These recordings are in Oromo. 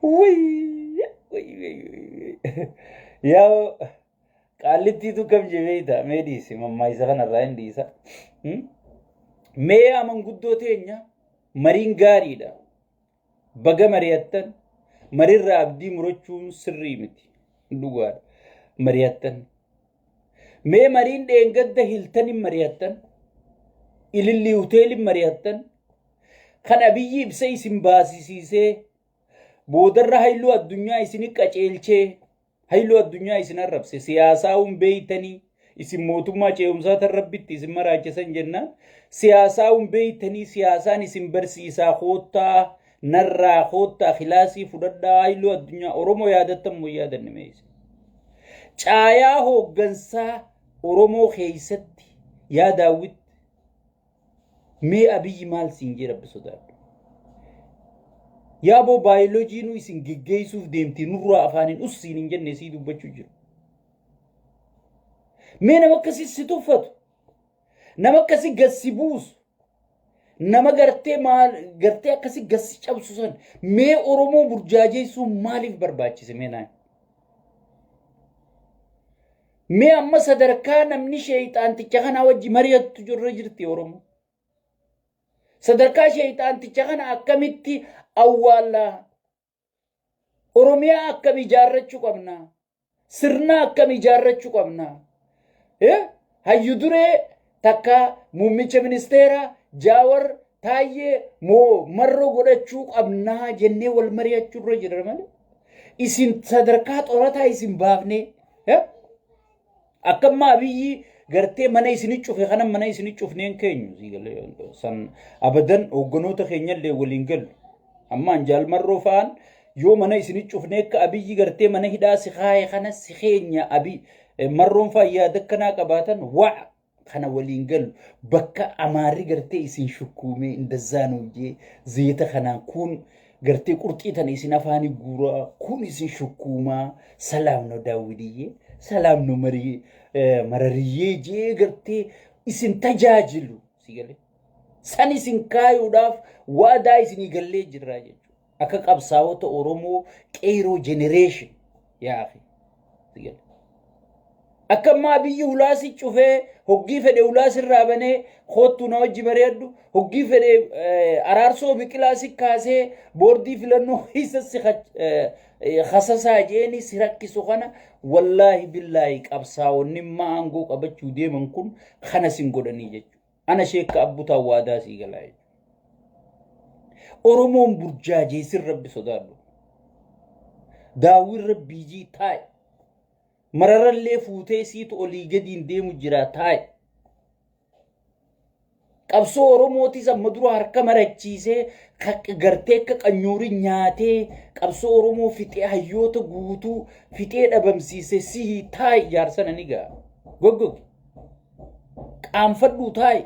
Wayii! Yaa qaallittiitu kam jebeeyta mee dhiisi mammaayisa kanarraa hin dhiisa. Mee yaa manguddoo teenya mariin gaariidha. Baga mari'attan marirraa abdii murachuun sirrii miti. Dhugaadha. Mari'attan. Mee mariin dheengadda hiltanin mari'attan. Ilillii hoteelin mari'attan. Kan Abiyyi ibsa isin baasisiisee boodarra hayluu addunyaa isini qaceelchee hayluu addunyaa isin arrabse siyaasaa hun beeytanii isin mootummaa ce'umsaa tan rabbitti isin maraachisan jennaan siyaasaa hun beeytanii siyaasaan isin barsiisaa koottaa narraa koottaa kilaasii fudhadhaa hayluu addunyaa Oromoo yaadattan moo yaadanne mee isin caayaa hooggansaa Oromoo keeysatti yaa daawwit Mee Abiyyi maal siin jee rabbi sodaadhu. Yaaboo baayoloojiinuu isin geggeessuuf deemti nurraa afaaniin us siin hin jenne sii dubbachuu jiru. Mee nama akkasii si tuffatu, nama akkasii gad si buusu, nama gartee maal gartee akkasii gad si cabsu san mee Oromoo burjaajeessuun maaliif barbaachise mee naan? Mee amma sadarkaa namni sheeyxaanticha kanaa wajji mari'attu jirra jirti Oromoo. Sadarkaa sheeyxaanticha kana akkamitti awwaallaa? Oromiyaa akkam ijaarrachuu qabna? Sirna akkam ijaarrachuu qabna? Hayyu duree takka muummicha ministeera Jaawar Taayyee moo marroo godhachuu qabnaa jennee wal mari'achuu irra jira malee. Isin sadarkaa xorataa isin baafnee akka amma Abiyyi gartee mana isini cufe kana mana isini cufneen keenyu sii galee san abadan hoogganoota keenyallee waliin galu. Ammaan jaalmarroo fa'aan yoo mana isini cufnee akka Abiyyi gartee mana hidhaa si kaaye kana si keenya abi marroon fa'aan yaada akkanaa qabaatan wa'a kana waliin galu bakka amaarri gartee isin shukkuumee indazzaa nuu jee zeeta kanaan kuun gartee qurxii tana isin afaani guuraa kuun isin shukkuumaa salaam no daawwidiyyee salaam no marii marariyyee jee gartee isin tajaajilu si galee san isin kaayuudhaaf waadaa isinii gallee jirraa jechuudha. Akka qabsaa'ota Oromoo qeeroo generation yaa akhi. Akka ammaa biyyi hulaasi cufee hoggii fedhe hulaas irraa banee koottuu na wajji mari'adhu hoggii fedhe araarsoo biqilaa si kaasee boordii filannoo keessa si hasasaa jeeni si rakkisu kana wallaahi billaahi qabsaa'onni immaa aangoo qabachuu deeman kun kana sin godhanii jechuudha. Ana sheekka abbutaa waadaa sii galaa jechuudha. Oromoon burjaajeessin rabbi sodaadhu. Daawwin rabbii jii taa'i. Mararallee fuutee siitu olii gadiin deemu jira taa'i. Qabsoo Oromootis amma dura harka marachiisee gartee akka qanyuurii nyaatee qabsoo Oromoo fixee hayyoota guutuu fixee dhabamsiise sihii taa'i jaarsana ni ga'a. Goggogi. Qaanfadhuu taa'i.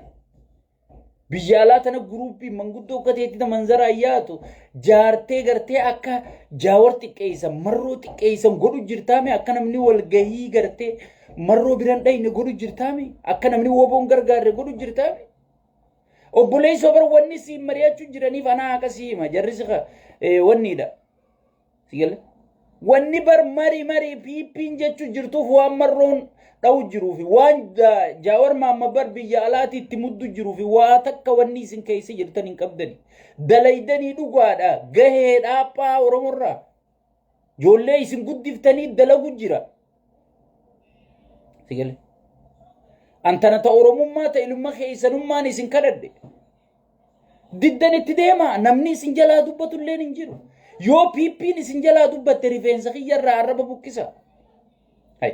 Biyya alaa tana guruuppii manguddoo akka teetti manzaraa yaatu jaartee gartee akka jaawar xiqqeessan marroo xiqqeessan godhu jirtaame akka namni walgahii gartee marroo biran dhayne godhu jirtaame akka namni woboon gargaarre godhu jirtaame. Obboleessoo bar wanni siin mari'achuu jiraniif anaa akka sii hima jarri si wanniidha. Si gale? Wanni bar mari mari piippiin jechuu jirtuuf waan marroon dha'u jiruu fi waan jaawar maamma bar biyya alaati itti muddu jiruu fi waa takka wanni isin keessa jirtan hin qabdani. Dalaydanii dhugaadha gahee dhaaphaa Oromorraa. Ijoollee isin guddiftanii dalagu jira. Si gale? Antana ta Oromummaa ta ilma keessanummaan isin kadhadhe. Diddan itti deemaa namni isin jalaa dubbatu illeen hin jiru. Yoo PP'n isin jalaa dubbatte rifeensa kiyya irraa arraba buqqisa. Hay.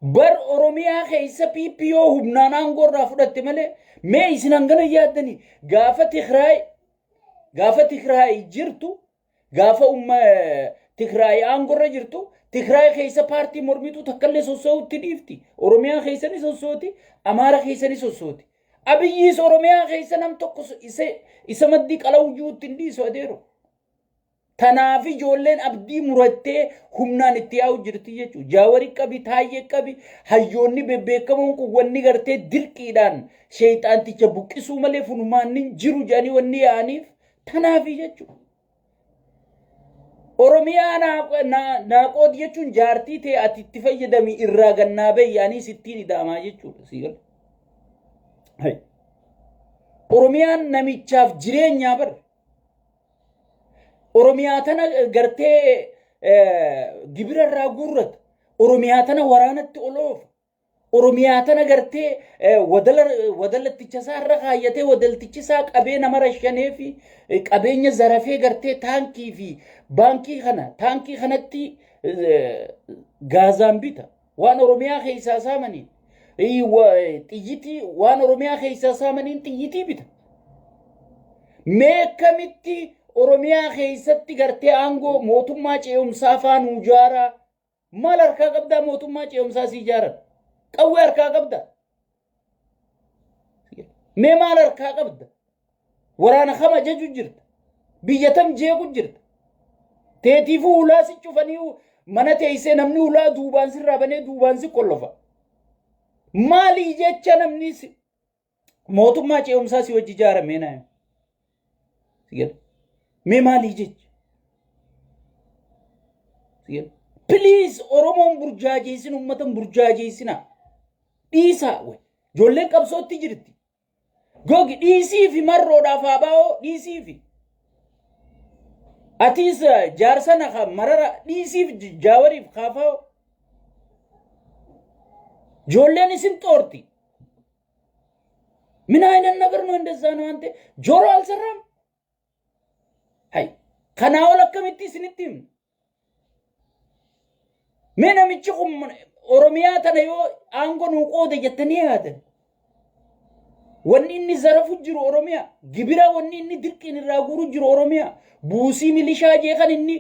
Bar Oromiyaa keessa PP yoo humnaan aangoo irraa fudhatte malee mee isin hangana yaaddanii gaafa Tigraay gaafa Tigraay jirtu Gaafa umma Tigraay aangorra jirtu Tigraay keessa paartii mormituu takkallee sossoo'utti dhiifti. Oromiyaa keessa ni sossooti, Amaara keessa ni sossooti. Abiyyiis Oromiyaa keessa nam tokko isa maddii qalawuyyuutti hin dhiisu adeero. Tanaaf ijoolleen abdii murattee humnaan itti yaa'u jirti jechuudha. Jaawari qabi, taayyee qabi, hayyoonni bebbeekamoon kun wanni gartee dirqiidhaan sheeyxaanticha buqqisuu malee furmaanni hin jiru jedhanii wanni yaa'aniif Tanaafi jechuudha. Oromiyaa naa qoodi jechuun jaartii ta'e ati itti fayyadami irraa gannaa bahi anis ittiin ida'amaa jechuudha. Sii gala. Hai. Oromiyaan namichaaf jireenyaa bar. Oromiyaa tana gartee gibira irraa guurrata. Oromiyaa tana waraanatti ol oofa. Oromiyaa tana gartee wadala isaa irra kaayyatee wadaltichi isaa qabee nama rashanee fi qabeenya zarafee gartee taankii fi baankii kana taankii kanatti gaazaan bita. Waan Oromiyaa keessaa saamaniin xiyyitii waan Oromiyaa keessaa saamaniin xiyyitii bita. Mee akkamitti Oromiyaa keessatti gartee aangoo mootummaa ce'umsaa faanuu ijaaraa? Maal harkaa qabdaa mootummaa ce'umsaa si ijaaran? Qawwee harkaa qabda? Mee maal harkaa qabda? Waraana kam ajaju jirta? Biyya tam jeequ jirta? Teetiifuu hulaa si cufanii mana teessee namni hulaa duubaan sirraa banee duubaan si qollofa. Maalii jecha namni mootummaa ce'umsaa si wajji ijaaramee naa? Mee maalii jecha? Please, Oromoon burjaajeessin, uummatan burjaajeessina. Dhiisaa. Ijoolleen qabsootti jirti. Gogi dhiisii fi marroodhaaf abaa'oo dhiisii fi. Atiis jaarsa naqa marara dhiisiif jaawariif kaafaa'oo. Ijoolleen isin xoorti. ምን አይነት ነገር ነው? እንደዛ ነው አንተ ጆሮ አልሰራም? Hay kanaa ol akkamitti isinitti himna? Mee namichi kun Oromiyaa tana yoo aangoo nuu qoode jettanii yaadan. Wanni inni zarafu jiru Oromiyaa, gibira wanni inni dirqiin irraa guuru jiru Oromiyaa, buusii milishaa jee kan inni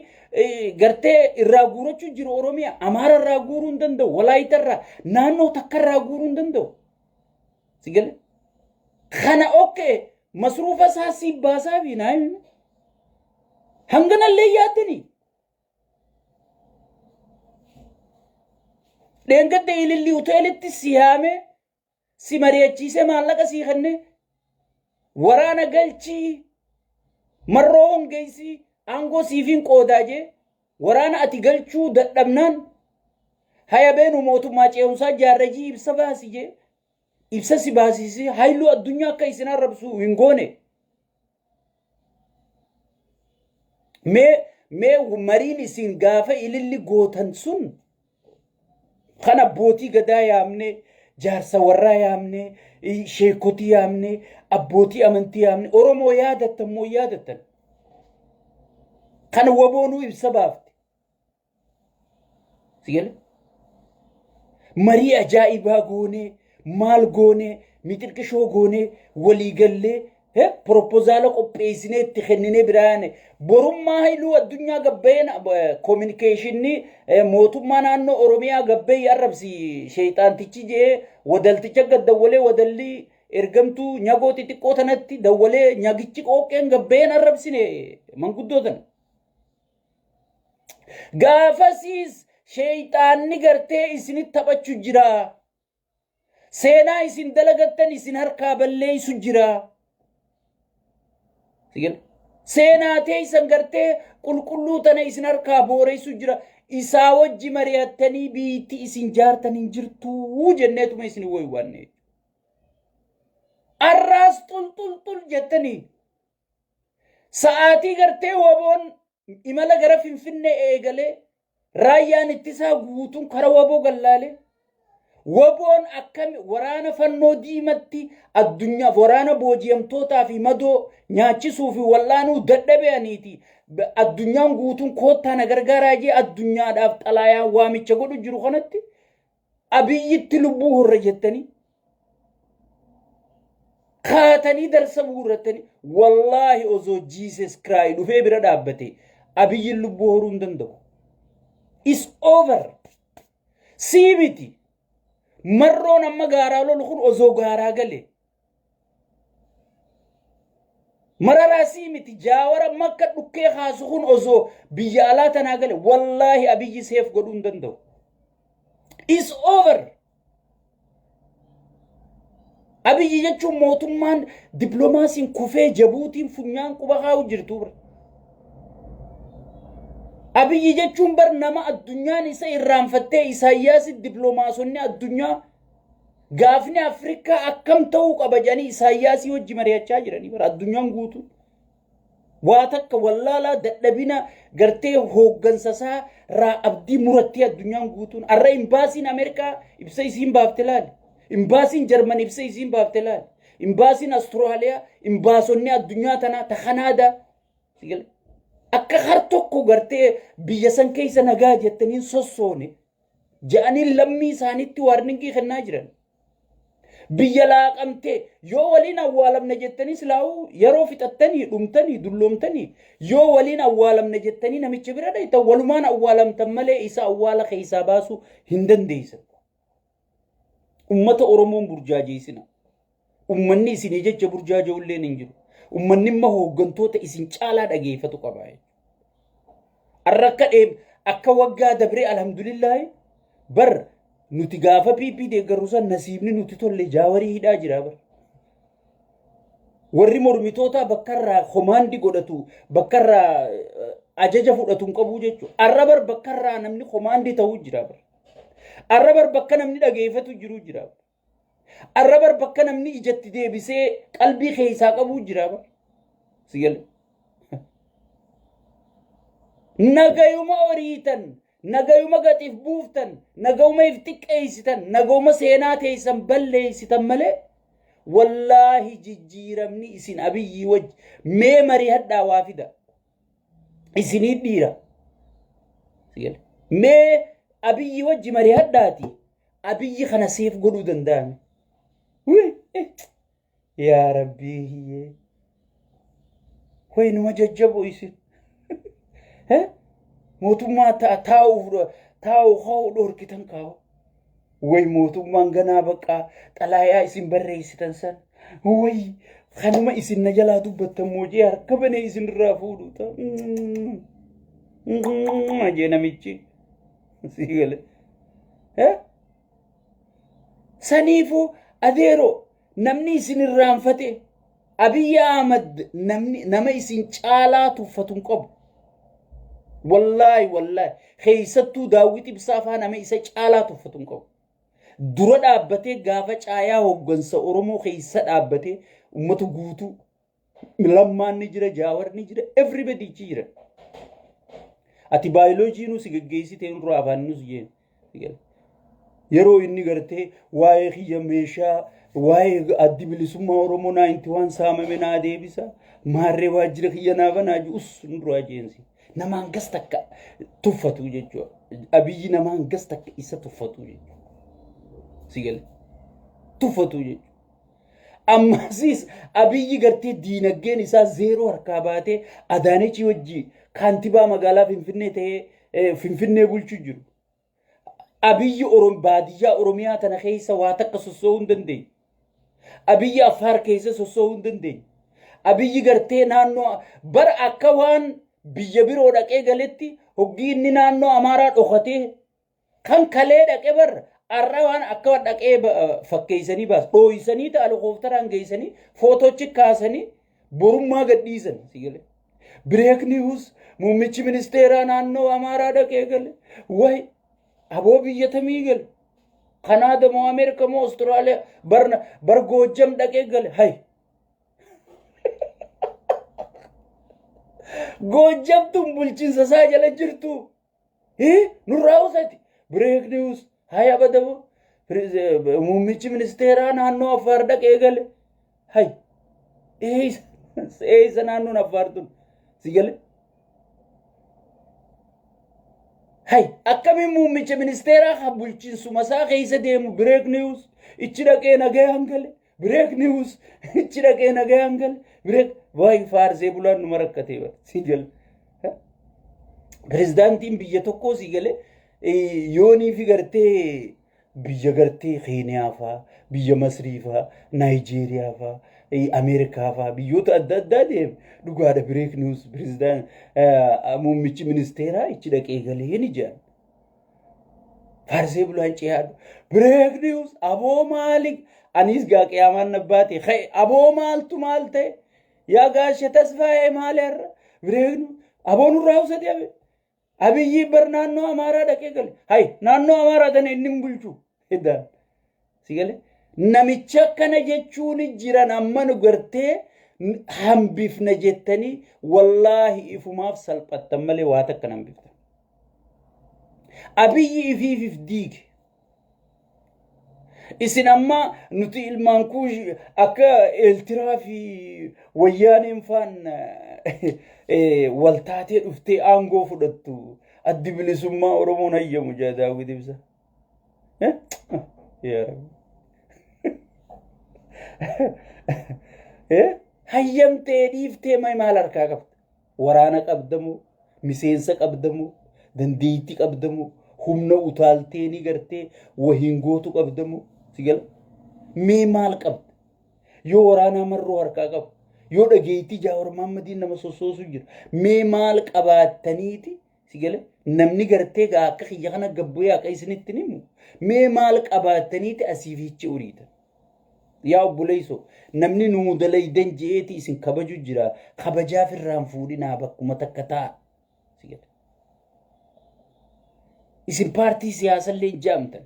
gartee irraa guurachuu jiru Oromiyaa, Amaara irraa guuruu hin danda'u, Walaayita irraa, naannoo takka irraa guuruu hin danda'u. Si gale? Kana okkee masruufa isaa siif baasaa fi naa himi. Hanganallee yaaddanii. Dheengadda ilillii hoteelitti si yaamee si mari'achiisee maallaqa sii kennee waraana galchii marroo hongeessii aangoo siifiin qoodaa jee waraana ati galchuu dadhabnaan haya beenu mootummaa ce'umsaa jaarrajii ibsa baasi jee ibsa si baasisee hayluu addunyaa akka isin arrabsu hin goone. Mee mariin isin gaafa ililli gootan sun kan abbootii gadaa yaamne, jaarsa warraa yaamne, sheekotii yaamne, abbootii amantii yaamne, Oromoo yaadattan moo yaadattan? Kan waboonuu ibsa baafte. Sigale? Marii ajaa'ibaa goonee, maal goonee, mixirqishoo goonee, waliigallee proposal qopheessinee itti kenninee biraane borummaa hayluu addunyaa gabbeen communication mootummaa naannoo Oromiyaa gabbee arrabsi sheexaantichi jee wadalticha gad dawwalee wadalli ergamtuu nyagoo xixiqqoo tanatti dawwalee nyagichi qooqqeen gabbeen arrabsine manguddoo tana. Gaafasiis sheexaanni gartee isinitti taphachuu jira. Seenaa isin dalagattan isin harkaa balleessu jira. Seenaa teessan gartee qulqulluu tana isin harkaa booreessu jira. Isaa wajji mari'attanii biitti isin jaartan hin jirtuu jenneetuma isin woywaanne. Arraas xul xul xul jettanii sa'aatii gartee waboon imala gara Finfinnee eegalee raayyaan ittisaa guutuun kara waboo gallaalee waboon akkami waraana fannoo diimatti addunyaaf waraana booji'amtootaa fi madoo nyaachisuu fi wal'aanuu dadhabeaniiti addunyaan guutuun koottaa na gargaaraa jee addunyaadhaaf xalaayaa waamicha godhu jiru kanatti Abiyyitti lubbuu horra jettanii kaatanii darsa guurrattanii, wallaahi osoo Jesus Christ dhufee bira dhaabbate Abiyyiin lubbuu horuu hin danda'u. Is over. Sii miti. Marroon amma gaaraa lolu kun osoo gaaraa gale. Mararaa sii miti, Jaawara makka dhukkee kaasu kun osoo biyya alaa tanaa gale wallaahi Abiyyi seef godhuu hin danda'u. Is over. Abiyyi jechuun mootummaan dippiloomaasiin kufee Jabuutiin funyaan quba kaa'u jirtu bira. Abiyyi jechuun bar nama addunyaan isa irraanfattee Isaayyaasi dippiloomaasonni addunyaa gaafni Afrikaa akkam ta'uu qaba jedhanii Isaayyaasii wajji mari'achaa jiranii bara addunyaan guutuu. Waa takka wallaalaa dadhabina gartee hooggansa isaa raa abdii murattee addunyaan guutuun. Arra imbaasiin Ameerikaa ibsa isiin baafte laali. Imbaasiin Jarman ibsa isiin baafte laali. Imbaasiin Asturaaliyaa, imbaasonni addunyaa tanaa ta Kanaadaa. Akka har tokko gartee biyya san keessa nagaa jettaniin sossoone ja'anii lammii isaaniitti waarningii kennaa jiran. Biyya laaqamtee yoo waliin awwaalamne jettanii silaa'uu yeroo fixattanii dhumtanii dulloomtanii yoo waliin awwaalamne jettanii namicha bira dhaytan walumaan awwaalamtan malee isa awwaala keessaa baasuu hin dandeessan. Ummata Oromoon burjaajeessina. Ummanni isinii jecha burjaaja'ulleen hin jiru. Ummanni immoo hooggantoota isin caalaa dhageeffatu qaba. Har'a akka dheeb akka waggaa dabree alhamdulillaahi bar nuti gaafa PP deeggarru san nasiibni nuti tolle jaawarii hidhaa jira bar. Warri mormitootaa bakka irraa komaandi godhatu bakka irraa ajaja fudhatu hin qabu jechuudha. Har'a bar bakka irraa namni komaandi ta'uu jira bar. Har'a bar bakka namni dhageeffatu jiru jira. Arra bar bakka namni ijatti deebisee qalbii keessaa qabuu jira bar. Si gale. Nagayuma horiitan, nagayuma gatiif buuftan, nagayuma if xiqqeessitan, nagayuma seenaa teessan balleessitan malee wallaahi jijjiiramni isin abiyyii wajji mee marii hadhaa waa fida. Isinii dhiira. Si gale. Mee abiyyi wajji marii hadhaati. Abiyyi kana seef godhuu danda'ame. Yaa Rabbii hiyyee. Way numa jajjaboo isin. Mootummaa taa'uuf taa'u ka'uu dhorkitan kaa'u. Way mootummaan ganaa baqqaa xalaayaa isin barreessitan san. Way kanuma isin na jalaa dubbattan moojee harka banee isin irraa fuudhu ta'a. Jee namichi. Sii gale. Saniifuu adeeroo namni isin irraanfate Abiyyi Ahmad namni nama isin caalaa tuffatu hin qabu. Wallaahi wallaahi keessattuu Daawwit Ibsaa faa nama isa caalaa tuffatu hin qabu. Dura dhaabbatee gaafa caayaa hooggansa Oromoo keessa dhaabbatee uummata guutuu Lammaan ni jira, Jaawar ni jira, everybody achi jira. Ati baayoloojii nu si geggeessitee nurraa afaan nus jeen. Yeroo inni gartee waa'ee kiyya meeshaa waa'ee addi bilisummaa Oromoo 91 saamame naa deebisa. Maarree waajjira kiyya naa banaa us nurraa jeensi. Namaan gas takka tuffatu jechuudha. Abiyyi namaan gas takka isa tuffatu jechuudha. Si gale. Tuffatu jechuudha. Ammasiis Abiyyi gartee diinagdeen isaa zeeroo harkaa baatee Adaanechii wajji kaantibaa magaalaa Finfinnee ta'ee Finfinnee bulchu jiru. Abiyyi baadiyyaa Oromiyaa tana keessa waa takka sossoo'uu hin dandeenye. Abiyyi Affaar keessa sossoo'uu hin dandeenye. Abiyyi gartee naannoo bara akka waan biyya biroo dhaqee galetti hoggii inni naannoo Amaaraa dhokatee Kan kalee dhaqe bar arra waan akka dhaqee fakkeessanii baas dhooysanii ta'a helikoophteraan geessanii footochi kaasanii borummaa gadhiisan si galee. Break news muummichi ministeeraa naannoo Amaaraa dhaqee gale. Way aboo biyya tamii gale. Kanaada moo Ameerika moo Austraaliyaa barna bar Goojjam dhaqee gale. Hay Goojjam tun bulchiinsa isaa jala jirtu. Hii nurraa usati. Break news. Hay abadabu. Muummichi ministeeraa naannoo Affaar dhaqee gale. Hay. Eessa naannoon Affaar tun? Si gale? Hay akkamiin muummicha ministeeraa kan bulchiinsuma isaa keessa deemu break news ichi dhaqee nagayaan gale. Break news ichi dhaqee nagayaan gale. Break waayee faarsee bulaan numa rakkatee bara. Si gale. Pirezidaantiin biyya tokkoo si gale yoonii fi gartee biyya gartee Keeniyaa faa, biyya Masrii faa, Naayijeeriyaa faa, Ameerikaa faa biyyoota adda addaa deeme dhugaadha break news pireezidaan muummichi ministeeraa ichi dhaqee galee ni jedhan. Faarsee bulaan ce'aa break news aboo maali anis gaa qiyaamaan nabbaate ka'e aboo maaltu maal ta'e yaa gaashe tasfaa'ee maali har'a break news aboo nurraa usate abe Abiyyi bar naannoo Amaaraa dhaqee gale hay naannoo Amaaraa tana inni hin bulchu hidhaan si gale namicha akkana jechuun jiran amma nu gartee hambifna jettanii wallaahi ifumaaf salphattan malee waa takka hin hambiftan. Abiyyi ifiif if diige. Isin amma nuti ilmaan kuush akka Eeltiraa fi wayyaaneen faan waltaatee dhuftee aangoo fudhattu addi bilisummaa Oromoon hayyamu jaa Daawwit Ibsaa. Yaa Rabbi. Hayyamtee dhiiftee maal harkaa qabda? Waraana qabdamoo? Miseensa qabdamoo? Dandeettii qabdamoo? Humna utaaltee ni gartee wahiin gootu qabdamoo? Si gala? Mee maal qabda? Yoo waraanaa marroo harkaa qabu, yoo dhageettii Jaawar Mahaammadiin nama sossoosu jira, mee maal qabaattaniiti? Si gala? Namni gartee gaa akka kiyya kana gabbu'ee akka isinitti himu, mee maal qabaattaniiti asii fiichi uriitan? Yaa obboleessoo, namni nuu dalaydan je'eeti isin kabaju jira. Kabajaaf irraan fuudhinaa bakkuma takka ta'a. Si gala. Isin paartii siyaasallee hin jaamtan.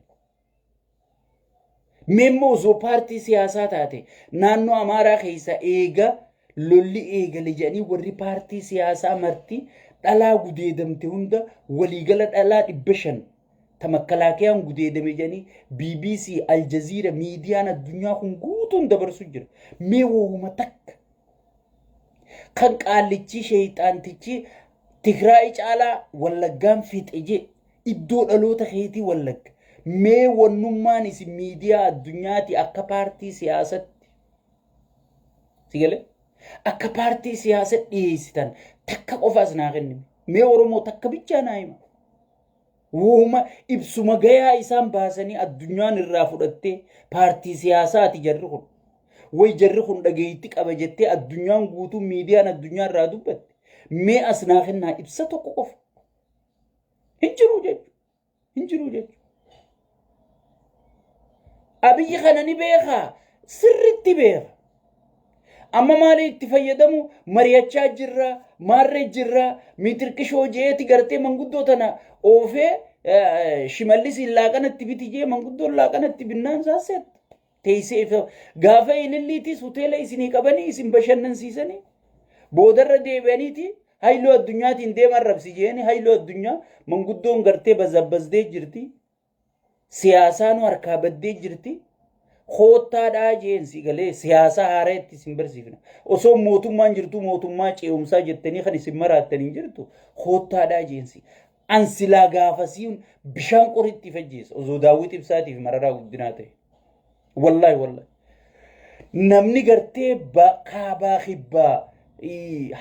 Mee immoo osoo paartii siyaasaa taate naannoo Amaaraa keessa eega lolli eegale jedhanii warri paartii siyaasaa marti dhalaa gudeedamte hunda waliigala dhalaa 500 ta makkalaakiyaan gudeedame jedhanii BBC, Aljazeera, miidiyaan addunyaa kun guutuun dabarsu jira. Mee wohuma takka kan qaallichi sheeyxaantichi Tigraay caalaa Wallaggaan fixe jee iddoo dhaloota keetii Wallagga. Mee wannummaan isin miidiyaa addunyaati akka paartii siyaasatti si galee akka paartii siyaasa dhiyeessitan takka qofaas naa kennime. Mee Oromoo takka bichaa naa hima. Wooma ibsuma gayaa isaan baasanii addunyaan irraa fudhattee paartii siyaasaati jarri kun. Way jarri kun dhageetti qaba jettee addunyaan guutuu miidiyaan addunyaa irraa dubbatte. Mee as naa kennaa ibsa tokko qofa. Hin jiru jechuudha. Hin jiru jechuudha. Abiyyi kana ni beekaa. Sirriitti beeka. Amma maali itti fayyadamu mari'achaa jirra, maarree jirra, miitirqishoo jeeti gartee manguddoo tana oofee Shimallisiin laaqanatti biti jee manguddoon laaqanatti binnaan saasseet. Teessee gaafa ililliitis hoteela isinii qabanii isin bashannansiisanii boodarra deebi'aniiti hayloo addunyaatiin deeman rabsi jeeni hayloo addunyaa manguddoon gartee bazabbazdee jirti. Siyaasaanuu harkaa baddee jirti. Koottaadhaa jeen si galee siyaasaa haaraa itti isin barsiifna. Osoo mootummaan jirtu mootummaa ce'umsaa jettanii kan isin maraattan hin jirtu. Koottaadhaa jeen si. An silaa gaafasiin bishaan qoritti fajjeessa osoo Daawwit Ibsaatii fi Mararaa Guddinaa ta'e. Wallaahi wallaahi. Namni gartee kaabaa kibbaa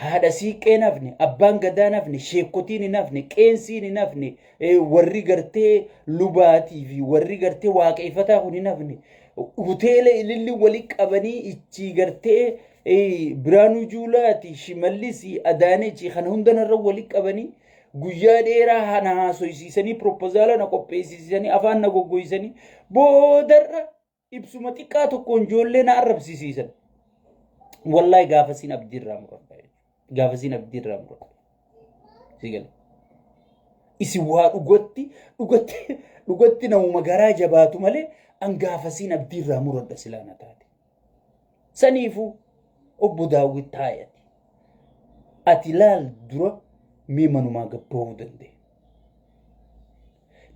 haadha siiqqee hin hafne, abbaan gadaa hin hafne, sheekkotiin hin hafne, qeensiin hin hafne, warri gartee lubaatii fi warri gartee waaqeffataa kun hin hafne. Hoteela ililli wali qabanii ichi gartee Biraanuu Juulaati, Shimallisi, Adaanechi kana hundanarra wali qabanii guyyaa dheeraa na haasoysiisanii piroopozaala na qopheessisanii afaan na goggoysanii boodarra ibsuma xiqqaa tokkoon ijoollee na arrabsisiisan. Wallaahi gaafasiin abdii irraa muradha. Gaafasiin abdii irraa muradha. Si gala. Isin waa dhugatti dhugatti dhugatti namuma garaa jabaatu malee an gaafasiin abdii irraa muradha silaa na taate. Saniifuu obbo Daawwit taa'e ati. Ati laal dura mee manumaa gabbahuu danda'e.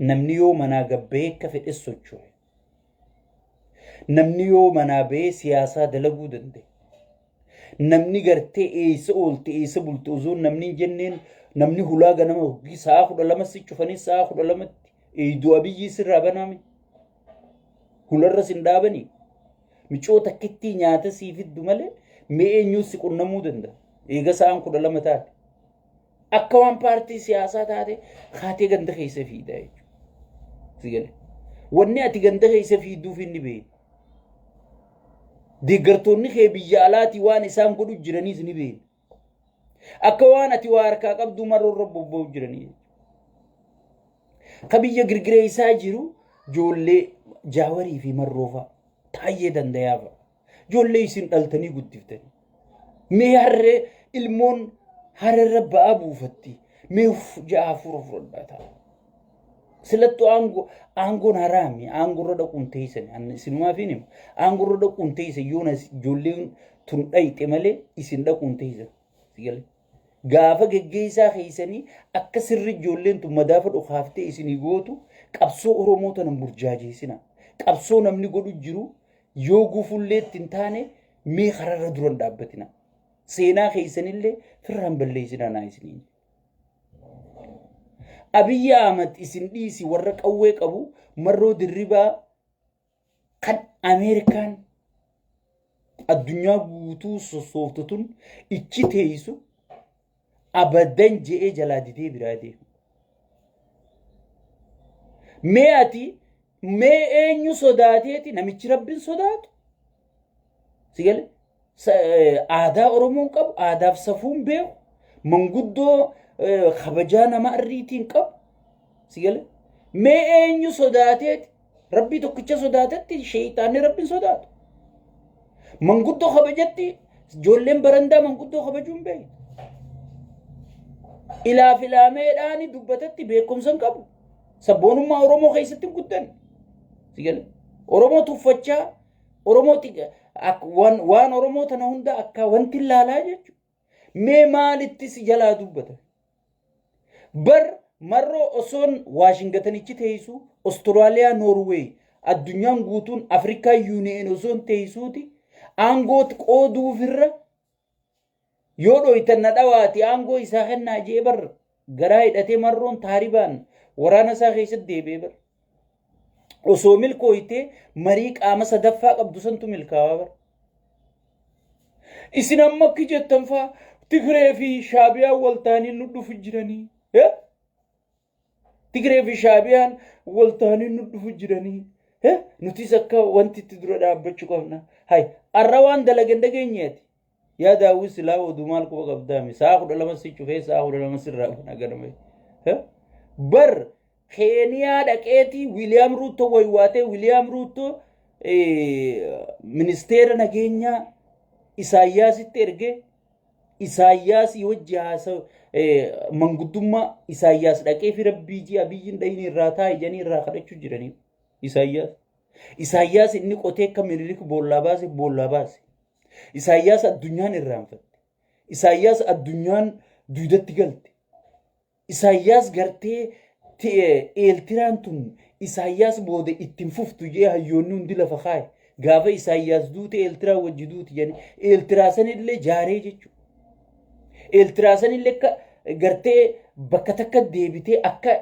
Namni yoo manaa gabbahee akka fedhe socho'e. Namni yoo manaa bahee siyaasaa dalaguu danda'e. Namni gartee eessa oolte eessa bulte osoo namni hin jenneen namni hulaa ganama sa'a 12 si cufanii sa'a 12tti eeyduu Abiyyii sirraa banaame. Hularra sin dhaabanii. Micoo takkittii nyaata sii fiddu malee mee eenyuun si qunnamuu danda'a. Eega sa'aan 12 taate. Akka waan paartii siyaasaa taate kaatee ganda keessa fiidaa jechuudha. Si gale. Wanni ati ganda keessa fiiduuf inni beekna. Deeggartoonni kee biyya alaatii waan isaan godhu jiraniis ni beekna. Akka waan ati waa harkaa qabdu maroo irra bobba'u jiranii jechuudha. Ka biyya girgireessaa jiru ijoollee Jaawarii fi Marroofaa Taayyee Dandayaa fa'a. Ijoollee isin dhaltanii guddiftanii. Mee harree ilmoon hararra ba'aa buufatti. Mee uff ja'a hafuura fudhadhaa ta'a. Silattuu aangoo aangoon haraami aangorra dhaquun teessan isinumaaf hin himu aangorra dhaquun teessan yoona ijoolleen tun dhayxe malee isin dhaquun teessan. Sigale. Gaafa geggeessaa keessanii akka sirri ijoolleen tun madaafa dhokaaftee isinii gootu qabsoo Oromoo tana hin burjaajeessina. Qabsoo namni godhu jiru yoo gufullee itti hin taane mee kararra dura hin dhaabbatina. Seenaa keessanillee firra hin balleessinaa naa isiniin. Abiyyi Ahmad isin dhiisi warra qawwee qabu Marroo Dirribaa kan Ameerikaan addunyaa guutuu sossooftu tun ichi teessu abadan je'ee jalaa didee biraa deema. Mee ati mee eenyu sodaateeti namichi rabbiin sodaatu? Si gale? Aadaa Oromoon qabu, aadaaf safuun beeku, manguddoo kabajaa nama arriitiin qabu. Si gale? Mee eenyu sodaateeti? Rabbii tokkicha sodaatetti sheeyxaanni rabbiin sodaatu. Manguddoo kabajatti ijoolleen barandaa manguddoo kabajuu hin beektu. Ilaa filaameedhaan dubbatatti beekumsa hin qabu. Sabboonummaa Oromoo keessatti hin guddanne. Si gale? Oromoo tuffachaa Oromoo waan Oromoo tana hunda akka wanti ilaalaa jechuudha. Mee maalitti si jalaa dubbata? Bar marroo osoon Waashingtanichi teessu Ostiraaliyaa, Noorweey, addunyaan guutuun Afrikaa Yuuniyeen osoon teessuuti aangoo qooduufirra yoo dhoytan na dhawaati aangoo isaa kennaa jee bar garaa hidhatee marroon taaribaan waraana isaa keessatti deebi'ee bar. Osoo milkooytee marii qaama sadaffaa qabdu santu milkaawaa bar. Isin amma akki jettan faa Tigree fi Shaabiyaan wal ta'anii nu dhufu jiranii. Tigree fi Shaabiyaan wal ta'anii nu dhufu jiranii. Nutis akka wanti itti dura dhaabbachuu qabna. Hay, arra waan dalagan dhageenyeeti. Yaa daawwii silaa oduu maal quba qabdaami? Sa'a 12 si cufee sa'a 12 sirraa bana ganame. Bar Keeniyaa dhaqeeti Wiiliyaam Ruuttoo waywaatee Wiiliyaam Ruuttoo ministeera nageenyaa Isaayyaasitti ergee Isaayyaasii wajji haasa manguddummaa Isaayyaas dhaqee fi rabbii ji abiyyiin dhayin irraa taa'i jedhanii irraa kadhachuu jiranii Isaayyaas. Isaayyaas inni qotee akka Minilik boollaa baase boollaa baase. Isaayyaas addunyaan irraanfatte. Isaayyaas addunyaan duudatti galte. Isaayyaas gartee Eeltiraan tun Isaayyaas booda ittiin fuftu jee hayyoonni hundi lafa kaaye. Gaafa Isaayyaas duute Eeltiraan wajji duuti jedhanii Eeltiraa sanillee jaaree jechuudha. Eeltiraa sanillee akka gartee bakka takka deebitee akka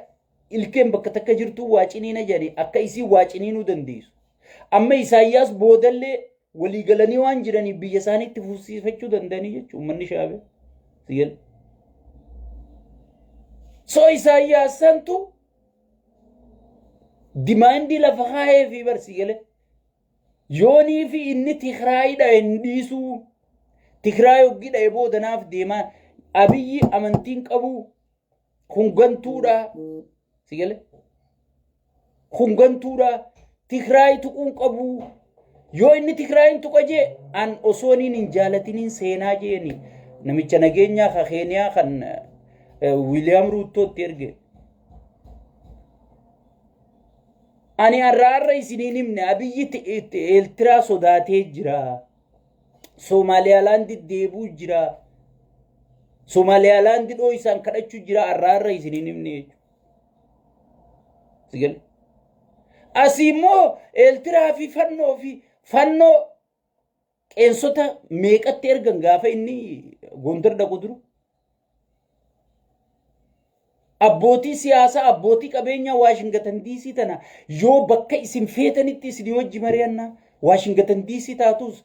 ilkeen bakka takka jirtuu waa ciniina jedhanii akka isii waa ciniinuu dandeessu. Amma Isaayyaas boodallee walii galanii waan jiraniif biyya isaanii itti fufsiifachuu danda'anii jechuudha uummanni shaabee. Sigel. So Isaayyaas santu dimaandii lafa kaa'ee fi barsi gale. Yoonii fi inni Tigraayidha hin dhiisuu. Tigraay hoggii dha'e booda naaf deemaa. Abiyyi amantiin qabu kun gantuudha. Si gale? Kun gantuudha. Tigraay tuquun qabu. Yoo inni Tigraayin tuqa jee an osoo inni hin jaalatiniin seenaa jeeni namicha nageenyaa ka Keeniyaa kan Wiiliyaam Ruuttootti erge. Ani har'a har'a isiniin himne Abiyyi Eeltiraa sodaatee jira. Somaaliyaalaandi deebuu jira. Somaaliyaalaandi dhoo isaan kadhachuu jira har'a har'a isiniin himne jechuudha. Sigale. Asii immoo Eeltiraa fi fannoo fi fannoo qeensota meeqatti ergan gaafa inni Gondar dhaqu duru. Abbootii siyaasaa, abbootii qabeenyaa Waashingatan DC tana yoo bakka isin feetanitti isin wajji mari'annaa Waashingatan DC taatus,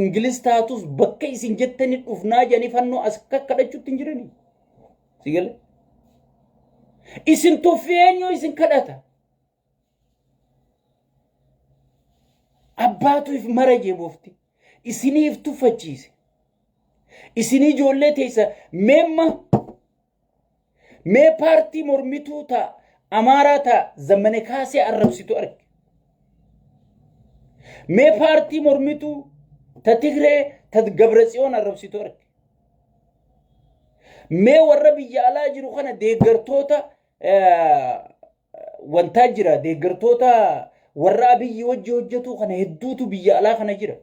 Ingilis taatus bakka isin jettanii dhufnaa jedhanii fannoo as kadhachuutti hin jiranii. Sigale. Isin tuffii eenyu isin kadhata? Abbaatu if mara jee boofti. Isiniif tuffachiise. Isinii ijoollee teessa meemma mee paartii mormituu ta Amaaraa ta Zammane Kaasee arrabsitu arge. Mee paartii mormituu ta Tigree ta Gabratsiyoon arrabsitu arge. Mee warra biyya alaa jiru kana deeggartoota wantaa jira deeggartoota warra Abiyyi wajji hojjetu kana hedduutu biyya alaa kana jira.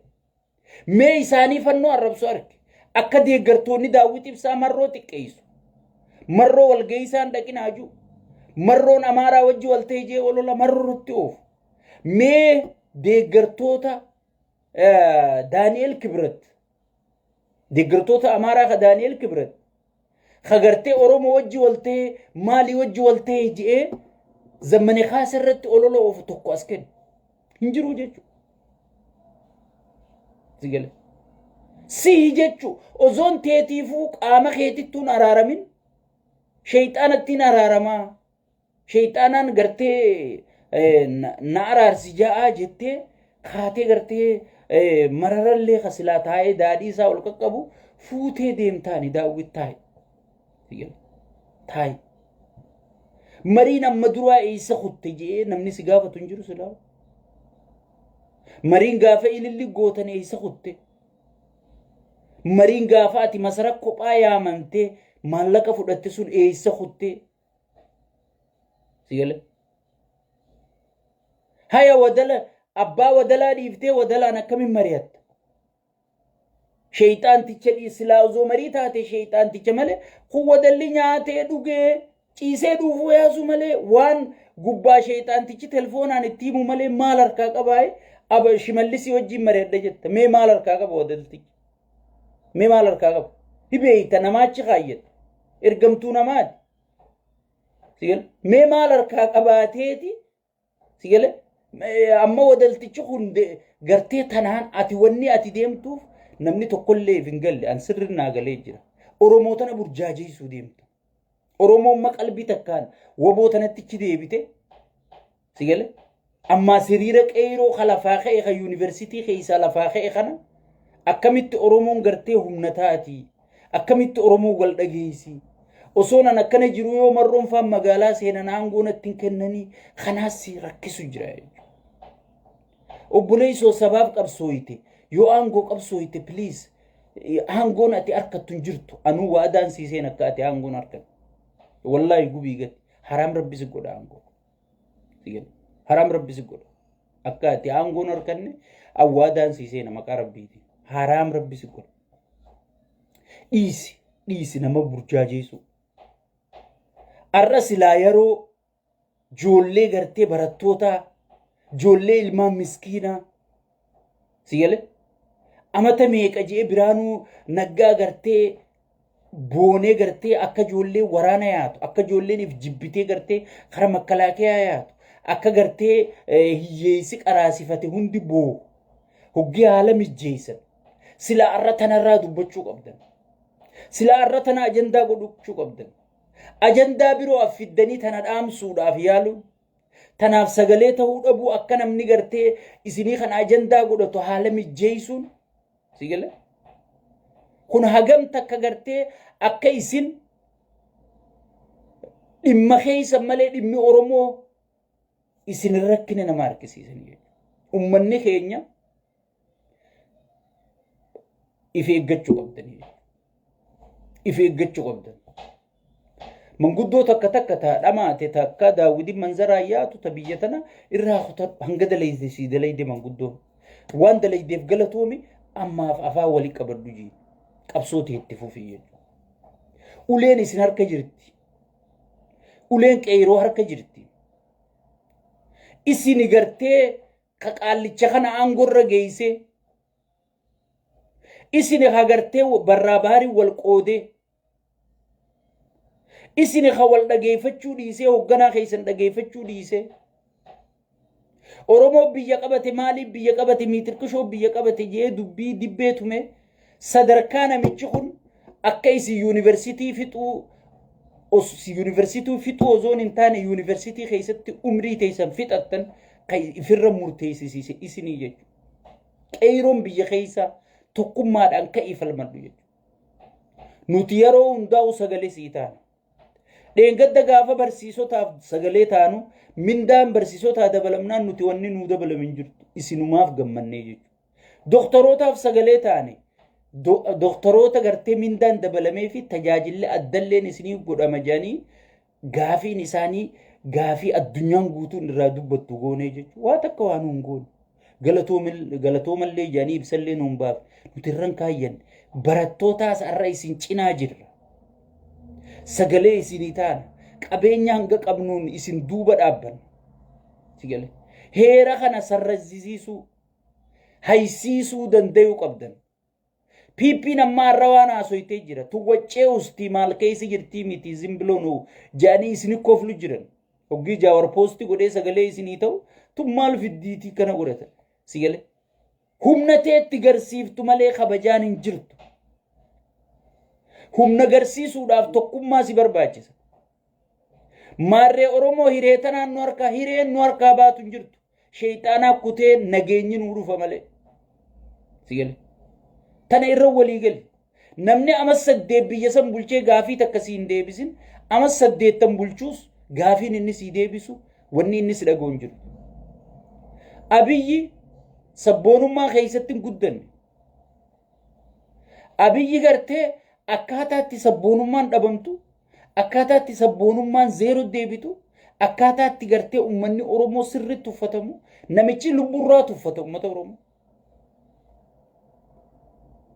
Mee isaanii fannoo arrabsu arge. Akka deeggartoonni Daawwit Ibsaa Marroo xiqqeessu. Marroo walgahii isaan dhaqinaa jiru. Marroon Amaaraa wajji wal ta'e jee olola marroo irratti oofu. Mee deeggartoota Daani'el Kibret deeggartoota Amaaraa ka Daani'el Kibret ka gartee Oromoo wajji wal ta'e maalii wajji wal ta'e je'ee Zammane Kaasa irratti olola oofu tokko as kennu. Hin jiru jechuudha. Si gale. Sihi jechu osoon teetiifuu qaama keetittuun araaramin sheeyxaanattiin araaramaa sheeyxaanaan gartee na araarsi ja'aa jettee kaatee gartee mararallee ka silaa taa'ee daadhii isaa ol qaqqabu fuutee deemtaani daawwit taa'e. Si gale. Taa'e. Mariin amma duraa eessa kutte je'ee namni si gaafatu hin jiru silaa. Mariin gaafa ililli gootan eessa kutte? Mariin gaafa ati masara kophaa yaamamtee maallaqa fudhatte sun eessa kutte? Si gale? Haya wadala abbaa wadalaa dhiiftee wadalaan akkamiin mari'atta? Sheeyxaanticha silaa osoo marii taate sheeyxaanticha malee kun wadalli nyaatee dhugee ciisee dhuufuu yaasuu malee waan gubbaa sheeyxaantichi telefoonaan itti himu malee maal harkaa qabaa'e aba shimallisii wajjin mari'adha jetta mee maal harkaa qaba wadaltichi mee maal harkaa qaba hibeeyta namaachi kaayyata ergamtuu namaati mee maal harkaa qabaateeti Si galee? Amma wadaltichi kun gartee tanaan ati wanni ati deemtuuf namni tokkollee if hin galle an sirri naa galee jira. Oromoo tana burjaajeessuu deemta. Oromoon ma qalbii takkaan waboo tanattichi deebite. Si galee? Ammaa siriira qeeroo ka lafaa ka'e ka yuunivarsiitii keessaa lafaa ka'e kana akkamitti Oromoon gartee humna taati? Akkamitti Oromoo wal dhageessi? Osoo nan akkana jiru yoo marroon faan magaalaa seenan aangoo natti hin kennanii kanaas si rakkisu jira jechuudha. Obboleessoo sabaaf qabsooyte yoo aangoo qabsooyte please aangoon ati harkattu hin jirtu anuu waadaan sii seen akka ati aangoon harkattu. Wallaahi gubii gati haraam rabbi si godha aangoo. Haraam rabbi si godha. Akka ati aangoon harkanne awwaadaan sii seena maqaa rabbiitiin. Haraam rabbi si godha. Dhiisi dhiisi nama burjaajeessuu. Har'a silaa yeroo joollee gartee barattootaa joollee ilmaan miskiinaa si galee amata meeqa je'ee biraanuu naggaa gartee boonee gartee akka ijoollee waraana yaatu akka ijoolleen if jibbitee gartee kara makkalaakayaa yaatu akka gartee hiyyeessi qaraasifate hundi boo hoggii haala mijjeessan silaa arra tanarraa dubbachuu qabdan silaa arra tana ajandaa godhachuu qabdan ajandaa biroo affiddanii tana dhaamsuudhaaf yaaluun tanaaf sagalee ta'uu dhabuu akka namni gartee isinii kana ajandaa godhatu haala mijjeessuun si galee kun hagam takka gartee akka isin dhimma keessa malee dhimmi Oromoo isin rakkina nama harkisiisan jechuudha. Ummanni keenya if eeggachuu qabdanii if eeggachuu qabdan. Manguddoo takka takka ta dhamaate takka daawwitiin manzaraa yaatu ta biyya tana irraa kutadhu hanga dalayde sii dalayde manguddoon. Waan dalaydeef galatoomi ammaaf afaan walii qabadhu jii qabsoo tee itti fufii jechuudha. Uleen isin harka jirti. Uleen qeeroo harka jirti. Isin gartee ka qaallicha kana aangorra geessee isin ka gartee barraa baarii wal qoodee isin ka wal dhageeffachuu dhiisee hoogganaa keessan dhageeffachuu dhiisee Oromoo biyya qabate maaliif biyya qabate miitirqishoo biyya qabate jee dubbii dibbee tume sadarkaa namichi kun akka isin yuunivarsiitii fixuu yuunivarsiitii fixuu osoo hin taane yuunivarsiitii keessatti umrii teessan fixattan kan ifirra murteessisiise isinii jechuudha. Qeeyroon biyya keessaa tokkummaadhaan ka'ii falmadhu jechuudha. Nuti yeroo hundaa'u sagalee sii taana. Dheengadda gaafa barsiisotaaf sagalee taanu mindaan barsiisotaa dabalamnaan nuti wanni nuu dabalame hin jirtu. Isinumaaf gammannee jechuudha. Doktorotaaf sagalee taane doktoroota gartee mindaan dabalamee fi tajaajilli addalleen isiniif godhama jedhanii gaafiin isaanii gaafii addunyaan guutuun irraa dubbattu goonee jechuudha. Waa takka waa nuun goone. Galatoomallee jedhanii ibsallee nuun baaf nuti irran kaayyan barattootaas har'a isin cinaa jirra. Sagalee isinii taana. Qabeenya hanga qabnuun isin duuba dhaabbanna. Sigalee. Heera kana sarrazzisiisuu haysiisuu dandayuu qabdan. PP'n amma har'a waan haasoytee jira. Tuwwaccee ustii maal keessa jirtii miti zimbiloo nu jedhanii isin koflu jiran. Hoggii Jaawar poostii godhee sagalee isinii ta'u tun maal fiddiitii kana godhata. Sigalee. Humna teetti garsiiftu malee kabajaan hin jirtu. Humna garsiisuudhaaf tokkummaa si barbaachisa. Maarree Oromoo hiree tanaan nu harkaa hireen nu harkaa baatu hin jirtu. Sheeyxaanaa kutee nageenyi nuu dhufa malee. Sigale. Tana irra walii gali. Namni ama 8 biyya san bulchee gaafii takka sii hin deebisin ama 80 bulchuus gaafiin inni sii deebisu wanni inni si dhaga'u hin jiru. Abiyyi sabboonummaa keessatti hin guddanne. Abiyyi gartee akkaataa itti sabboonummaan dhabamtu, akkaataa itti sabboonummaan zeeroo deebitu, akkaataa itti gartee uummanni Oromoo sirriitti tuffatamu, namichi lubburraa tuffata uummata Oromoo.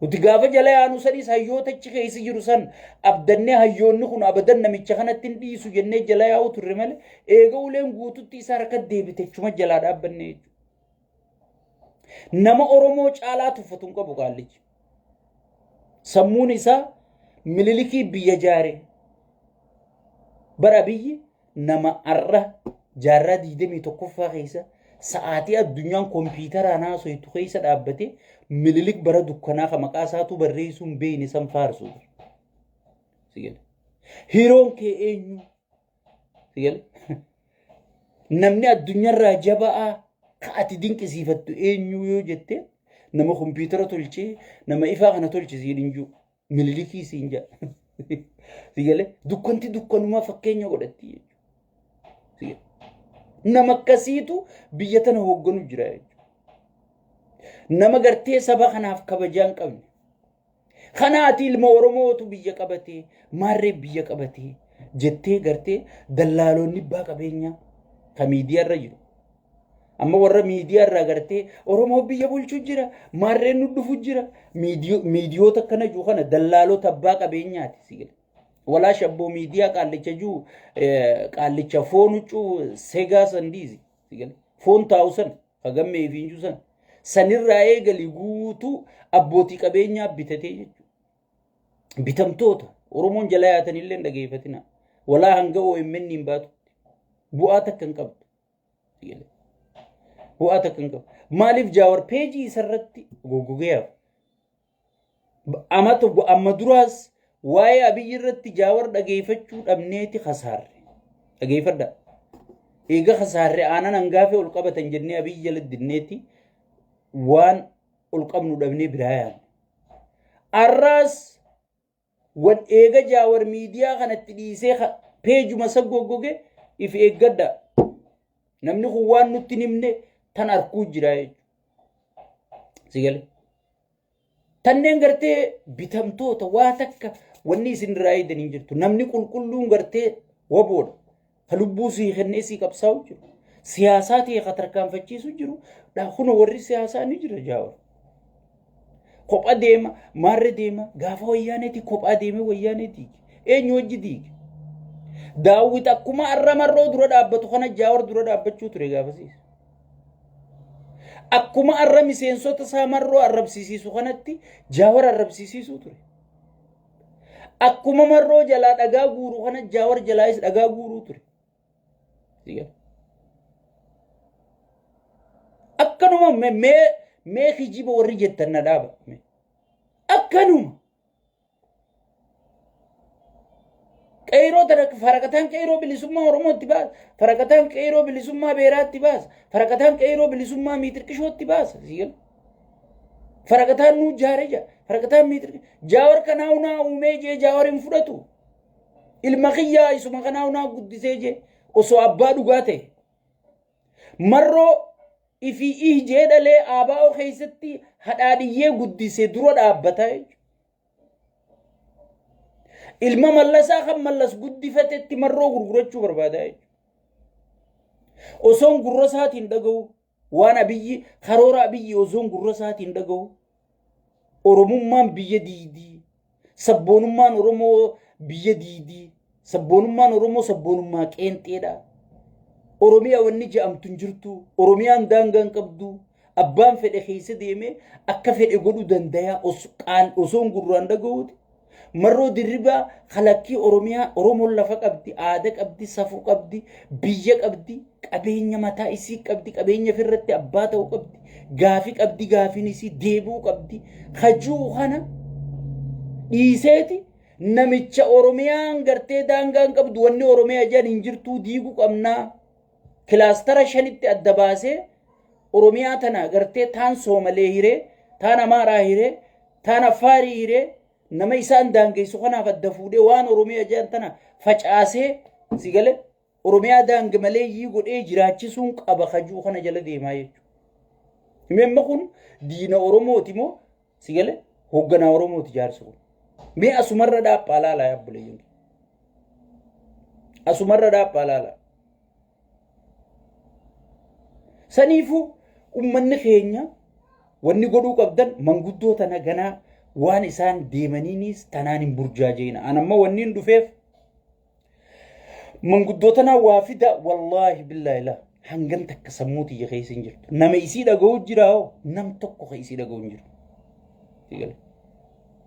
Nuti gaafa jala yaanu sanis hayyoota achi keessa jiru san abdannee hayyoonni kun abadan namicha kanatti hin dhiisu jennee jala yaa'u turre malee eega uleen guututti isa harka deebite achuma jalaa dhaabbanne jechuudha. Nama Oromoo caalaa tuffatu hin qabu qaallichi. Sammuun isaa Mililikii biyya jaare. Bara biyyi nama har'a jaarraa 21ffaa keessa sa'aatii addunyaan kompiitaraan haasoytu keessa dhaabbatee Mililik bara dukkanaa ka maqaa isaatu barreessuu hin beekne san faarsu. Hiroon kee eenyu? Namni addunyaarraa jaba'aa ka ati dinqisiifattu eenyu yoo jette nama kompiitara tolchee nama ifaa kana tolche siin hin jiru. Mililikii siin jedha. Sigalee dukkanti dukkanumaa fakkeenya godhatti jechuudha. Nama akkasiitu biyya tana hoogganu jira jechuudha. Nama gartee saba kanaaf kabajaa hin qabne. Kanaati ilma Oromootu biyya qabatee maarree biyya qabatee jettee gartee dallaalonni abbaa qabeenyaa ka miidiyaa irra jiru. Amma warra miidiyaa irraa gartee Oromoo biyya bulchuu jira maarreen nu dhufu jira miidiyoota akkana jiru kana dallaalota abbaa qabeenyaati si gala. Walaa shabboo miidiyaa qaallicha jiru qaallicha foon huccuu segaa sandiisi si gala. Foon taa'u san ka gammee fi injuu san sanirraa eegali guutuu abbootii qabeenyaa bitatee jechuudha. Bitamtoota Oromoon jala yaatanillee hin dhageeffatina. Walaa hanga OMN hin baatutti bu'aa takka hin qabdu. Bu'aa takka hin qabdu. Maaliif Jaawar peejii isarratti goggogee hafa? Amata amma duraas waa'ee Abiyyi irratti Jaawar dhageeffachuu dhabneeti kasaarre. Dhageeffadha. Eega kasaarre aanan hangaafee ol qabatan jennee Abiyyi jala dinneeti waan ol qabnu dhabnee biraa yaanne. Arraas wan eega Jaawar miidiyaa kanatti dhiisee peejuma isa goggoge if eeggadha. Namni kun waan nutti hin himne tan arkuu jira jechuudha. Si galee? Tanneen gartee bitamtoota waa takka wanni isin irraa eegdan hin jirtu. Namni qulqulluun gartee waboodha. Ka lubbuu sii kennee sii qabsaa'u jiru. Siyaasaa ta'e ka tarkaanfachiisu jiru. Kun warri siyaasaa ni jira Jaawar. Kopha deema, maarre deema, gaafa wayyaaneeti kophaa deemee wayyaanee diige. Eenyu wajji diige? Daawwit akkuma arra Marroo dura dhaabbatu kana Jaawar dura dhaabbachuu ture gaafasiis. Akkuma arra miseensota isaa Marroo arrabsiisiisu kanatti Jaawar arrabsiisiisuu ture. Akkuma Marroo jalaa dhagaa guuru kana Jaawar jalaayis dhagaa guuruu ture. Akkanuma mee mee kijiba warri jettan na dhaaba. Akkanuma. Qeyroo tana faraqataan qeyroo bilisummaa Oromootti baasa. Faraqataan qeyroo bilisummaa Beeraatti baasa. Faraqataan qeyroo bilisummaa Miitirqishootti baasa. Faraqataan nuu jaare jaa. Faraqataan Miitirqishoo. Jaawar kanaa hunaa uumee jee Jaawar hin fudhatu. Ilma kiyyaa isuma kanaa hunaa guddisee jee osoo abbaa dhugaa ta'e. Marroo ifii ih jee dhalee ABO keessatti hadhaadhiyyee guddise dura dhaabbata jechuudha. Ilma Mallasaa kan Mallas guddifatetti Marroo gurgurachuu barbaada jechuudha. Osoon gurra isaatiin dhaga'u waan Abiyyi karoora Abiyyi osoon gurra isaatiin dhaga'u Oromummaan biyya diidii sabboonummaan Oromoo biyya diidii sabboonummaan Oromoo sabboonummaa qeenxeedha. Oromiyaa wanni je'amtu hin jirtu. Oromiyaan daangaa hin qabdu. Abbaan fedhe keessa deemee akka fedhe godhuu dandayaa osoon gurraan dhaga'uuti. Marroo Dirribaa kalakkii Oromiyaa Oromoon lafa qabdi, aada qabdi, safuu qabdi, biyya qabdi, qabeenya mataa isii qabdi, qabeenya ofirratti abbaa ta'uu qabdi, gaafi qabdi, gaafiin isii deebi'uu qabdi. Kajuu kana dhiiseeti namicha Oromiyaan gartee daangaan qabdu wanni Oromiyaa jedhan hin jirtuu diiguu qabnaa. Kilaastara shanitti adda baasee Oromiyaa tana gartee taan Soomalee hiree, taan Amaaraa hiree, taan Affaarii hiree nama isaan daangeessu kanaaf adda fuudhee waan Oromiyaa jedhan tana facaasee si gale Oromiyaa daanga maleeyyii godhee jiraachisuun qaba kajuu kana jala deemaa jechuudha. Himemma kun diina Oromooti moo si gale hoogganaa Oromooti jaarsi kun. Mee asumarra dhaaphaa laalaa yaabbuleeyyan. Asumarra dhaaphaa laalaa. Saniifuu ummanni keenya wanni godhuu qabdan manguddoo tana ganaa waan isaan deemaniinis tanaan hin burjaajeena. An amma wanni hin dhufeef manguddoo tanaa waa fida wallaahi billaahi laa hangan takka sammuu tiyya keessa hin jirtu. Nama isii dhaga'u jira hoo nam tokko ka isii dhaga'u hin jiru.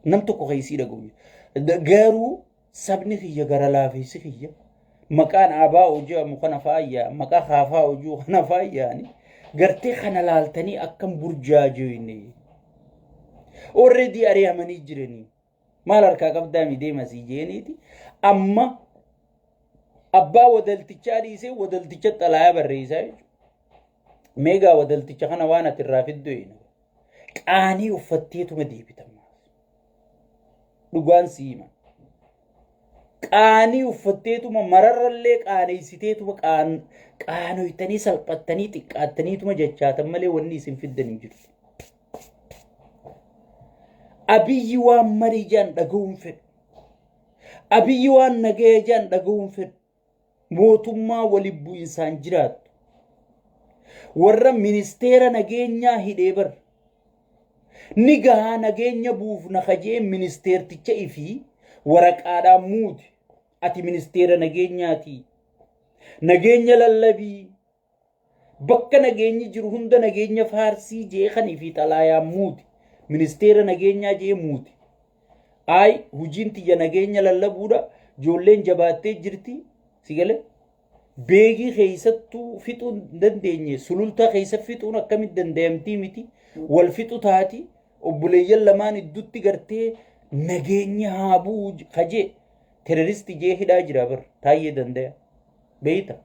Nam tokko ka isii dhaga'u hin jiru. Garuu Sabni kiyya gara laafeessi kiyya maqaan ABO jedhamu kana fa'aa maqaa KFO jiru kana fa'aa yaani gartee kana laaltanii akkam burjaajoyne. Already ari'amanii jiranii. Maal harkaa qabdaa mi deema sii jeeniiti. Amma abbaa wadaltichaa dhiisee wadalticha xalayaa barreessaa jechuudha. Meegaa wadalticha kana waan ati irraa fiddu eena. Qaanii uffatteetuma deebita. Dhugaan si hima. Qaanii uffatteetuma mararrallee qaaneessiteetuma qaanoytanii salphattanii xiqqaattaniituma jechaatan malee wanni isin fiddan hin jiru. Abiyyi waan marii jaan dhaga'uun fedhu. Abiyyi waan nagaya jaan dhaga'uun fedhu. Mootummaa waliin bu'insaan jiraattu. Warra ministeera nageenyaa hidhee bar. Ni gahaa nageenya buufna kajee ministeerticha ifii waraqaadhaan muudi. Ati ministeera nageenyaati. Nageenya lallabii. Bakka nageenyi jiru hunda nageenya faarsii jee kan ifii xalaayaan muudi. Ministeera nageenyaa jee muudi. Ayi hujiin tiyya nageenya lallabuudha. Ijoolleen jabaattee jirti. Si galee? Beegii keessattuu fixuu hin dandeenye. Sulultaa keessa fixuun akkamitti danda'amtii miti. Wal fixu taati. Obboleeyyan lamaan idduutti gartee nageenya haa bu'u kajee. Terroristi jee hidhaa jira bar. Taayyee dandaya. Beeyta.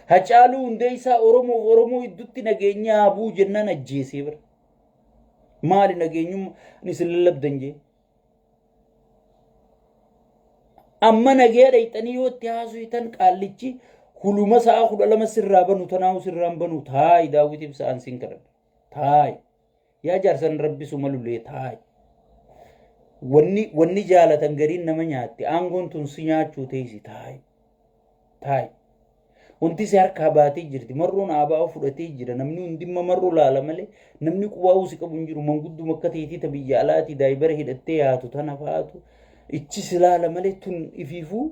Hacaaluu Hundeessaa Oromoof Oromoo idduutti nageenya haa bu'u jennaan ajjeesee bara. Maali nageenyummaa isin lallabdan jee. Amma nagaya dhayxanii yoo itti haasoftan qaallichi huluma sa'a 12 sirraa banu tanaa'u sirraan banu taayi Daawit Ibsaan sin kadhadha. Taayi. Yaa jaarsan rabbi suma lulee taayi. Wanni wanni jaalatan gariin nama nyaatti aangoon tun si nyaachuu teessi taayi. Taayi. Wanti si harkaa baatee jirti. Marroon ABO fudhatee jira. Namni hundimma marroo laala malee namni qubaa'uu si qabu hin jiru. Mangudduma akka teetii ta biyya alaatii daayibara hidhattee yaatu tana fa'aatu ichi si laala malee tun ifiifuu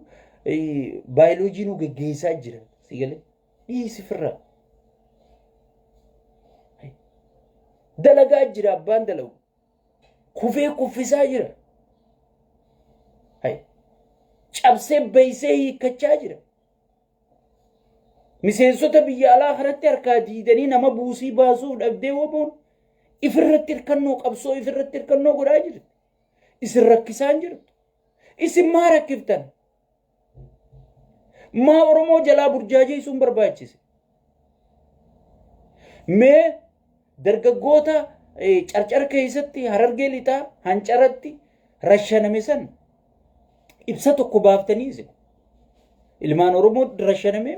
baayoloojii nu geggeessaa jira. Si galee dhiisi firraa. Dalagaa jira abbaan dalagu. Kufee kuffisaa jira. Cabsee baysee hiikkachaa jira. Miseensota biyya alaa kanatti harkaa diidanii nama buusii baasuuf dhabdee woboon ifirratti hirkannoo qabsoo ifirratti hirkannoo godhaa jirti. Isin rakkisaa hin jirtu. Isin maa rakkiftan? Maa Oromoo jalaa burjaajeessuun barbaachise? Mee dargaggoota Carcar keessatti Harargee Lixaa Hancaratti rashaname san Ibsa tokko baaftanii isin. Ilmaan Oromoo rashanamee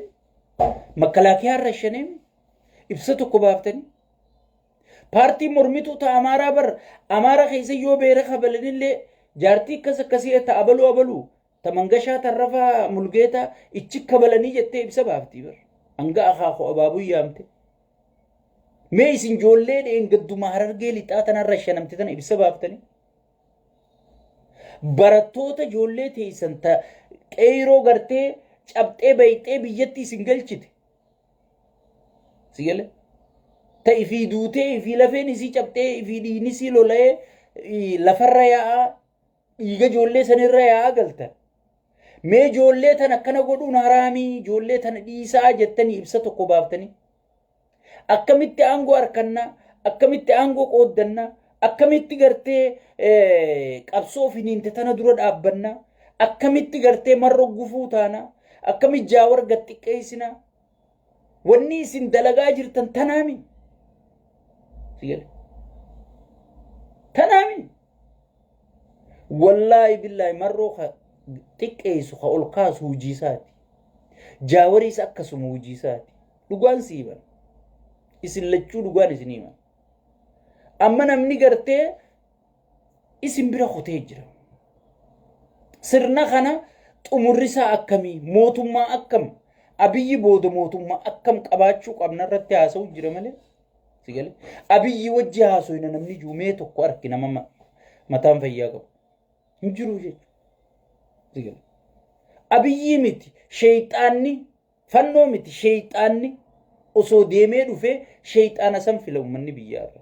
makkalaakiyaan rashanee ibsa tokko baaftanii. Paartiin mormituu ta Amaaraa bar Amaara keessa yoo beera kabalanillee jaartii akkas akkasii ta abaluu abaluu ta Mangashaa Tarrafaa Mulgeetaa ichi kabalanii jettee ibsa baaftii bar. Hanga akaakuu abaabuu yaamte. Mee isin ijoollee dheengadduma Harargee Lixaa tanaan rashanamte tana ibsa baaftanii. Barattoota ijoollee teessan ta qeyroo gartee cabxee bayxee biyyatti isin galchite. Si gale? Ta ifii duutee ifii lafeen isii cabxee ifii dhiigni isii lola'ee lafarra yaa'aa dhiiga ijoollee sanirra yaa'aa galtan. Mee ijoollee tana akkana godhuun haraamii ijoollee tana dhiisaa jettanii ibsa tokko baaftanii. Akkamitti aangoo harkannaa, akkamitti aangoo qooddannaa, akkamitti gartee qabsoo finiinte tana dura dhaabbannaa, akkamitti gartee marroo gufuu taanaa, akkamitti Jaawar gad xiqqeessinaa. Wanni isin dalagaa jirtan tanaami. Tanaami. Wallaahi billaahi marroo ka xiqqeessu ka ol kaasu hojii isaati. Jaawariis akkasuma hojii isaati. Dhugaan sii himan. Isin lachuu dhugaan isin himan. Amma namni gartee isin bira kutee jira. Sirna kana xumurrisaa akkamii? Mootummaa akkam? Abiyyi booda mootummaa akkam qabaachuu qabna irratti haasa'u jira malee. Si galee? Abiyyi wajji haasofna namni juumee tokko arki nama mataan fayyaa qabu. Hin jiru jechuudha. Si galee? Abiyyii miti sheeyxaanni Fannoo miti sheeyxaanni osoo deemee dhufee sheeyxaana san fila uummanni biyyaa irra.